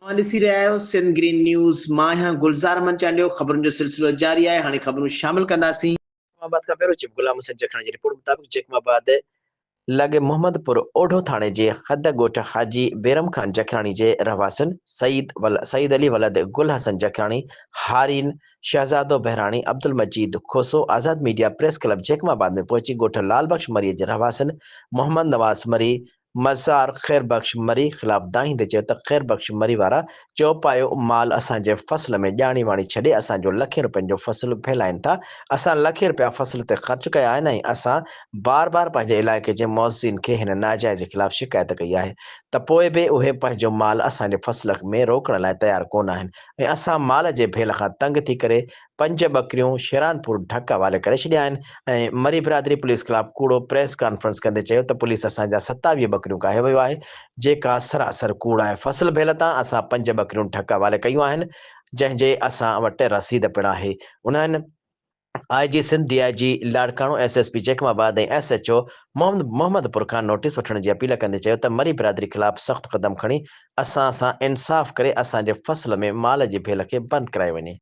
اوهان ڏسي رهيا آهيو سنڌ گرين نيوز، مان آهيان گلزار احمد چانڊيو، خبرن جو سلسلو جاري آهي، هاڻي خبرون شامل ڪنداسين. جيڪب آباد کان بيورو چيف غلام حسين جکراڻي جي رپورٽ مطابق جيڪب آباد لڳ محمد پور اوڍو ٿاڻي جي حد ڳوٺ حاجي بيرم خان جکراڻي جي رهواسين سعيد سعيد علي ولد گل حسن جکراڻي، هارين Shahzado Behrani, Abdul Majeed Khoso Azad media press club Jacobabad ۾ پهچي ڳوٺ لال بخش مري جي رهواسين محمد نواز مري، مزار خير بخش مري خلاف دانهيندي چيو ته خير بخش مري وارا چوپايو مال اسان جي فصل ۾ ڄاڻي واڻي ڇڏي اسان جو لکين روپين جو فصل ڦهلائين ٿا، اسان لکين روپيا فصل تي خرچ ڪيا آهن ۽ اسان بار بار پنهنجي علائقي جي معززين کي هن ناجائزي خلاف شڪايت ڪئي آهي ته پوء به اهي پنهنجو مال اسان جي فصل ۾ روڪڻ لاء تيار ڪونه آهن ۽ اسان مال جي ڀيل کان تنگ ٿي ڪري پنج ٻڪريون شيرانپور ڍڪ حوالي ڪري ڇڏيا آهن ۽ مري برادري پوليس خلاف ڪوڙو پريس ڪانفرنس ڪندي چيو ته پوليس اسان جا 27 ٻڪريون ڪاهي ويو آهي جيڪا سراسر ڪوڙ آهي فصل ڀيل تان اسان پنج ٻڪريون ڍڪ حوالي ڪيون آهن جنهن جي اسان وٽ رسيد پڻ آهي انهن I G Sindh D I G Larkana S S P Jacobabad ۽ S H O Muhammad Pur کان نوٽيس وٺڻ جي اپيل ڪندي چيو ته مري برادري خلاف سخت قدم کڻي اسان سان انصاف ڪري اسان جي فصل ۾ مال جي ڀيل کي بند ڪرايو وڃي.